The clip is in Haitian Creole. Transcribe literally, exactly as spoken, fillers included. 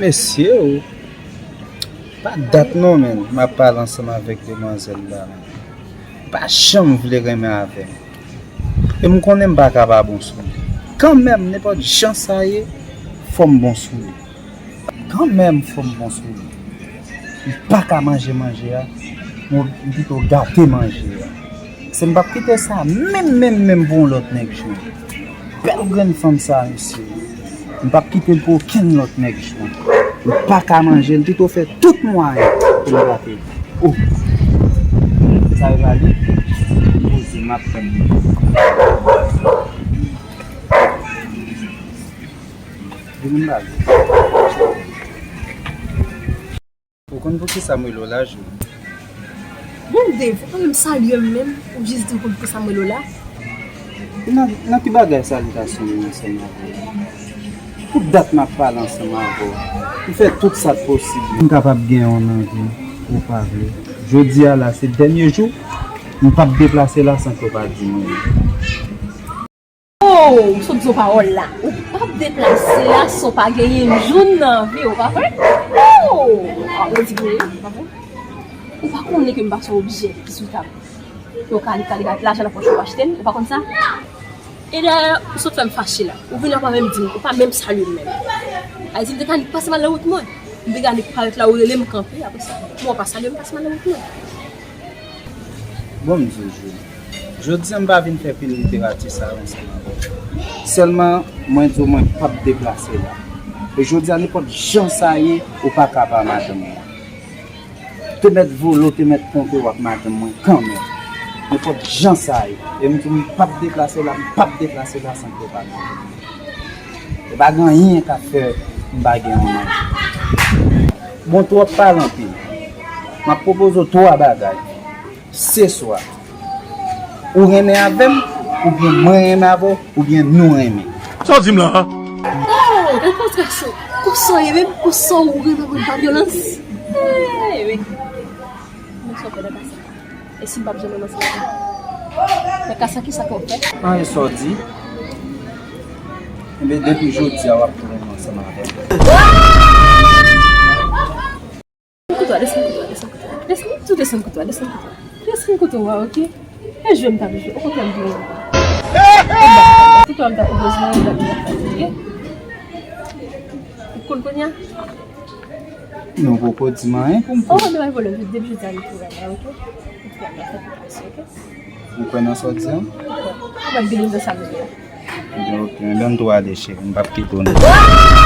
Mesye o, pa dat non, men m ap pale ansanm avèk demwazèl la, men m pa janm vle renmen avè m. E m konnen m pa ka pa bon sou li. Kanmenm, nenpòt jan sa ye, fò m bon sou li. Kanmenm, fò m bon sou li. M pa ka manje manje a, m pito gate manje a. Se m p ap kite sa menm, menm, menm pou yon lòt nèg jwenn. Bèl grenn fanm sa, mesye. M p ap kite l pou okenn lòt nèg jwenn. M pa ka manje l, m pito fè tout mwayen pou m gate l. O! Sa yo pale? Poze, m ap tann li. Vin m pale. Ou konn poukisa m rele w la, Jou? Bondye, ou pa menm salye m menm, ou jis di w konn poukisa m rele w la? Nan, nan ki bagay salitasyon m ansanm avè w? Pou dat m ap pale ansanm avè w. M fè tout sa k posib. M kapab gen yon anvi, ou pa vle. Jodi a la, se dènye jou, m p ap deplase la san ke w pa di mwen. Oh, m sot di w pawòl la. Ou p ap deplase la san w pa genyen youn nan vi w, pa vre? Oh! Ah, mwen di vre, pa vre? Ou pa konnen ke m pa se yon objè ki sou tab. Ke w ka, ka, ka, lajan nan pòch ou achte l, ou pa konn sa? E dayè, ou sot fè m fache la. Ou vin la, ou pa menm di m, ou pa menm salye m menm. Ayiti, m te ka annik pase m al nan wout mwen. M te ka annik parèt la, ou rele m kanpe, apre sa. Bon, ou pa salye m, pase m al nan wout mwen. Bon, m di w, Jou. Jodi a, m pa vin fè pil literati sa yo ansanm avè w. Sèlman, mwen di w, mwen p ap deplase la. E jodi a, nenpòt jan sa ye, ou pa ka pa madanm mwen. Te mèt vole w, te mèt twonpe w ak madanm mwen kanmenm. Nenpòt jan sa ye. E m di w, m p ap deplase la, m p ap deplase la san ke w pa madanm mwen. E pa gen anyen k ap fè m pa gen yon anvi. Bon, twòp pale anpil. M ap pwopoze w twa bagay. Se swa ou renmen avè m, oubyen mwen renmen avè w, oubyen nou renmen. Sa w di m la a? Oh, gade kòman gason. Konsa w ye menm, konsa w renmen avè m pa vyolans. Hey, men. Men sa w fè nan ka sa. E si m p ap janm renmen ansanm avè w? Nan ka sa, kisa pou w fè? Anyen sa w di. Enben, depi jodi a, w ap tou renmen ansanm avè m. Desann kouto a, desann kouto a, desann kouto a. Desann, tou desann kouto a, desann kouto a. Desann kouto a, oke? E jwe m t ap jwe, okontrè m vle jwe. Tout an m t ap pwopoze mwen, m t ap jwe, oke? Ou konn kounye a? Non, poko di m anyen pou m fè. Oh, men pa gen pwoblèm, depi jodi a nou tou renmen, oke? Ou tou renmen, fè tout mesye, oke? Ou kwè nan sa w di a? Ou kwè? Ou pa gen de sa m di a. Ebyen, oke, ebyen, m tou ale, cheri, m p ap kite w non.